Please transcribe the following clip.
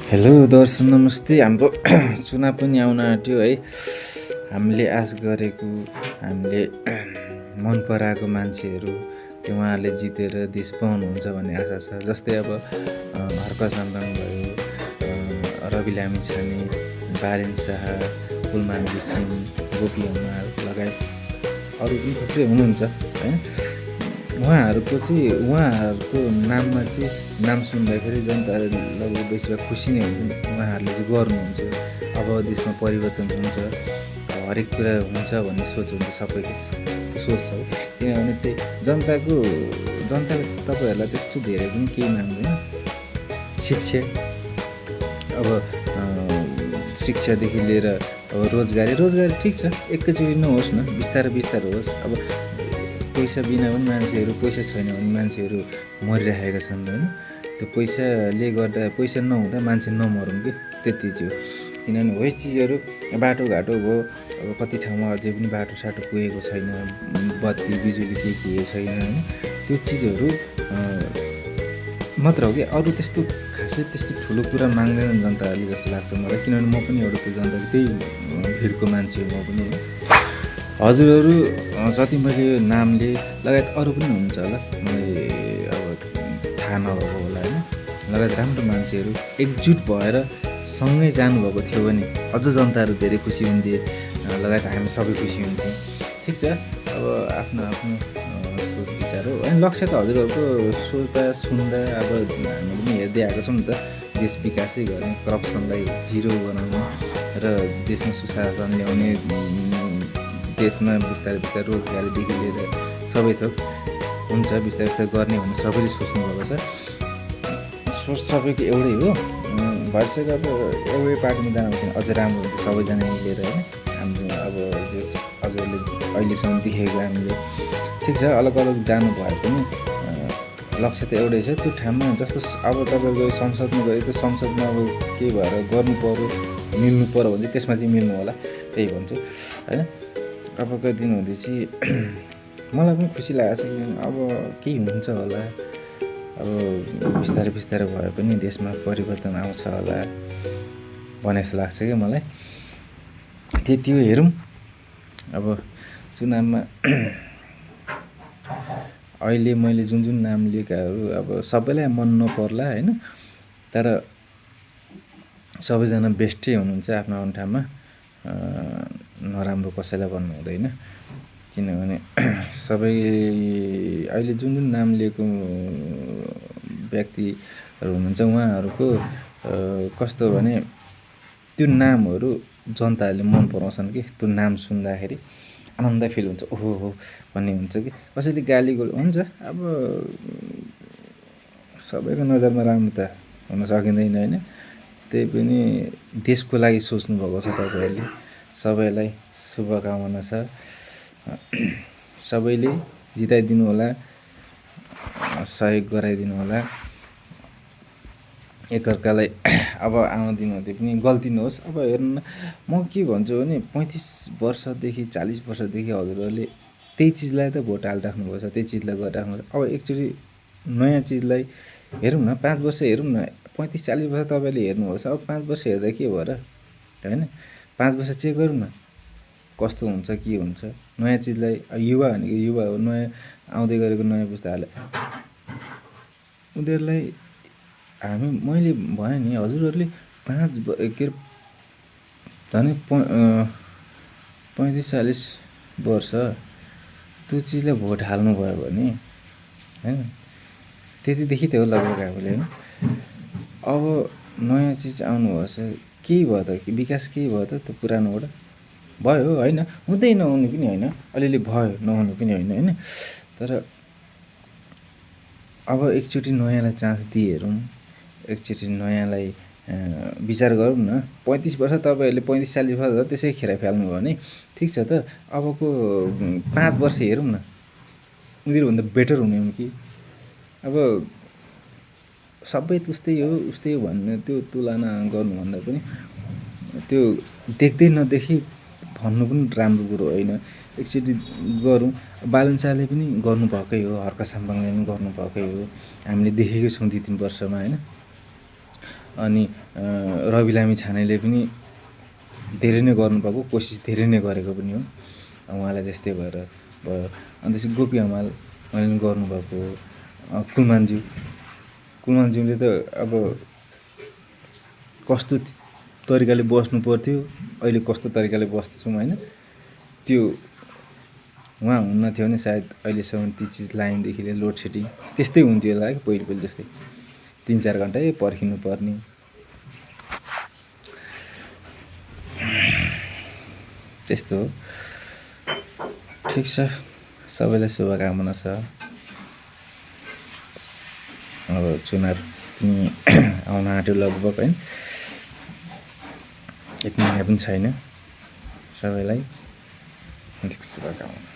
Hello दर्शक नमस्ते। हाम्रो चुनाव पनि आउन आँट्यो है। हामीले आश गरेको, हामीले मन पराएको मान्छेहरू उहाँहरूले जितेर देश पाउनुहुन्छ भन्ने आशा छ। जस्तै अब हर्क साम्बाङ भयो, रवि लामिछाने, बारेन शाह, कुलमान घिसिङ, गोपी हमाल लगायत अरू पनि थुप्रै हुनुहुन्छ होइन। उहाँहरूको नाममा चाहिँ नाम सुन्दाखेरि जनताहरू लगभग बेसी खुसी नै हुन्छ। उहाँहरूले चाहिँ गर्नुहुन्छ, अब देशमा परिवर्तन हुन्छ, हरेक कुरा हुन्छ भन्ने सोच हुन्छ, सबैको सोच छ। किनभने त्यही जनताले तपाईँहरूलाई त्यस्तो धेरै पनि केही मान्दैन। शिक्षा, अब शिक्षादेखि लिएर अब रोजगारी ठिक छ, एकैचोटि नहोस् न, बिस्तारै होस्। अब पैसा बिना पनि मान्छेहरू, पैसा छैन भने मान्छेहरू मरिरहेका छन् होइन। त्यो पैसाले गर्दा, पैसा नहुँदा मान्छे नमरौँ कि, त्यति चाहिँ हो। किनभने हो चिजहरू, बाटोघाटो भयो, अब कति ठाउँमा अझै पनि बाटोसाटो पुगेको छैन, बत्ती बिजुली केही पुगेको छैन होइन। त्यो चिजहरू मात्र हो कि, अरू त्यस्तो खासै त्यस्तो ठुलो कुरा माग्दैन जनताहरूले जस्तो लाग्छ मलाई। किनभने म पनि एउटा त्यो जनताको त्यही भिडको मान्छे हो म पनि। हजुरहरू जति मैले यो नामले लगायत अरू पनि हुन्छ होला, मैले अब थाहा नभएको होला होइन। लगायत राम्रो मान्छेहरू एकजुट भएर सँगै जानुभएको थियो भने अझ जनताहरू धेरै खुसी हुन्थे, लगायत हामी सबै खुसी हुन्थ्यौँ। ठिक छ, अब आफ्नो सोच विचार हो होइन। लक्ष्य त हजुरहरूको सोच्दा सुन्दा अब हामी पनि हेर्दै आएको छौँ नि त, देश विकासै गर्ने, करप्सनलाई जिरो बनाउने र देशमा सुशासन ल्याउने, देशमा बिस्तारै रोजगारीदेखि लिएर सबै थोक हुन्छ बिस्तारै गर्ने भन्ने सबैले सोच्नुभएको छ। सोच सबैको एउटै हो, भइसक्यो। अब एउटै पार्टीमा जानु भने अझ राम्रो हुन्छ, सबैजना मिलेर होइन। हाम्रो अब हजुरले अहिलेसम्म देखेको हामीले ठिक छ, अलग अलग जानु भए पनि लक्ष्य त एउटै छ। त्यो ठाउँमा जस्तो अब तपाईँको संसदमा गयो, त्यो संसदमा अब के भएर गर्नु पऱ्यो, मिल्नु पऱ्यो भने त्यसमा चाहिँ मिल्नु होला, त्यही भन्छु होइन। अबको दिन हुँदै चाहिँ मलाई पनि खुसी लागेको छ, किनभने अब केही हुन्छ होला, अब बिस्तारै भए पनि देशमा परिवर्तन आउँछ होला भने जस्तो लाग्छ क्या मलाई। त्यति हो, हेरौँ अब चुनावमा। अहिले मैले जुन नाम लिएकाहरू अब सबैलाई मन नपर्ला होइन, तर सबैजना बेस्टै हुनुहुन्छ आफ्नो आफ्नो ठाउँमा, नराम्रो कसैलाई भन्नु हुँदैन। किनभने सबै अहिले जुन नाम लिएको व्यक्तिहरू हुनुहुन्छ उहाँहरूको कस्तो भने त्यो नामहरू जनताहरूले मन पराउँछन् कि, त्यो नाम सुन्दाखेरि आनन्द फिल हुन्छ, ओहो हो भन्ने हुन्छ कि। कसैले गाली गर्नु हुन्छ, अब सबैको नजरमा राम्रो त हुन सकिँदैन होइन। त्यही पनि देशको लागि सोच्नुभएको छ तपाईँहरूले, सबैलाई शुभकामना छ। सबैले जिताइदिनु होला, सहयोग गराइदिनु होला एकअर्कालाई। अब आउन दिनुहुँदै पनि गल्ती नहोस्। अब हेर्नु न, म के भन्छु भने 35 वर्षदेखि 40 वर्षदेखि हजुरहरूले त्यही चिजलाई त भोट हालिराख्नुभएको छ, त्यही चिजलाई गरिराख्नु छ। अब एकचोटि नयाँ चिजलाई हेरौँ न, 5 वर्ष हेरौँ न। 35-40 वर्ष तपाईँले हेर्नुभएको छ, अब 5 वर्ष हेर्दा के भयो र होइन। 5 वर्ष चेक गरौँ न कस्तो हुन्छ, के हुन्छ। नयाँ चिजलाई, युवा भनेको युवा हो, नयाँ आउँदै गरेको नयाँ पुस्ताहरूलाई उनीहरूलाई मैले भने नि, हजुरहरूले 35-40 वर्ष त्यो चिजलाई भोट हाल्नुभयो भने होइन, त्यतिदेखि त हो लगभग हामीले होइन। अब नयाँ चिज आउनुभएको छ, केही भयो त, विकास केही भयो त पुरानोबाट भयो होइन, हुँदै नहुनु पनि होइन, अलिअलि भयो, नहुनु पनि होइन। तर अब एकचोटि नयाँलाई चान्स दिइहेरौँ, एकचोटि नयाँलाई विचार गरौँ न। 35 वर्ष तपाईँहरूले 35-40 वर्ष त्यसै खेर फाल्नु भयो भने ठिक छ त, अबको 5 वर्ष हेरौँ न, उनीहरूभन्दा बेटर हुने हो कि। अब सबै उस्तै हो भन्ने त्यो तुलना गर्नुभन्दा पनि त्यो देख्दै नदेखी भन्नु पनि राम्रो कुरो होइन। एकचोटि गरौँ। बालन शाहले पनि गर्नुभएकै हो, हर्क साम्बाङले पनि गर्नुभएकै हो, हामीले देखेकै छौँ 2-3 वर्षमा होइन। अनि रवि लामिछानेले पनि धेरै नै गर्नुभएको, कोसिस धेरै नै गरेको पनि हो। उहाँलाई त्यस्तै भएर भयो। अनि त्यसपछि गोपी हमाल उहाँले पनि गर्नुभएको। कुलमानज्यूले त अब कस्तो तरिकाले बस्नु पर्थ्यो, अहिले कस्तो तरिकाले बस्छौँ होइन, त्यो उहाँ हुन्न थियो भने सायद अहिलेसम्म ती चिज लाइनदेखि लिएर लोड सेडिङ त्यस्तै हुन्थ्यो होला कि पहिले जस्तै 3-4 घन्टै पर्खिनु पर्ने। त्यस्तो हो। ठिक छ, सबैलाई शुभकामना छ। अब चुनाव पनि आउन आँट्यो लगभग होइन, 1 महिना पनि छैन। सबैलाई शुभकामना।